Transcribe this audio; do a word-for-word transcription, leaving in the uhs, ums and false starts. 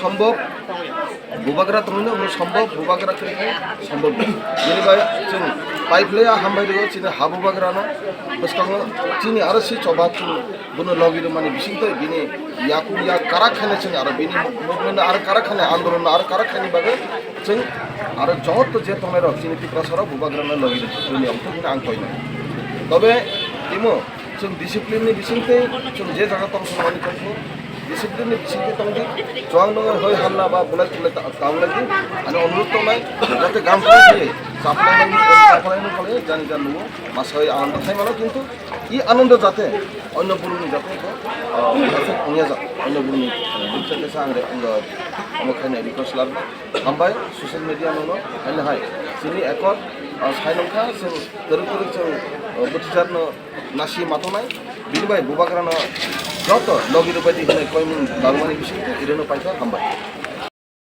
Sombhob, bubagra tongwino omo sombhob, bubagra kwrwi khe sombhob. Bini bai chwng pai phlaiya, hambai rwo chini ha bubagrano, bwskango chini aro si choba chwng bono logi rwmani bisingtwi bini yakung yak karak khaina chwng aro bini movement aro karak khaina, andolon aro karak khaini bagwi chwng aro joto je tongnairok chini Tiprasarok bubagrano logi rwni ongthok hwnwi ang koinai. Tobe timo chwng discipline ni bisingtwi chwng je jaga tong songmani tongkhu, discipline ni bisingtwi tongdi, chuang nungwi hoi halla ba bulai tulai ta-, ta wnglaidi, ani onurodh tongnai, jate gam phai khe, chaphlai nang, chaphlai nang khalai, jani jan nungo, masai anando khai mano, kintu i anando jate, onno buruni jate ko, ah, ongya jak, onno buruni, ah, bukcha kesa ang re, ang, omo khaina request larna, hambai, social media nono, haino hai, chini ekor, ah, sai nongkha, chwng kwrwk kwrwk chwng, ah, bwthijarno, nasi matonai, bini bai bubagrano joto logi rwbaidi hinwi koimung dalmani bisingtwi irwino paikha, hambai.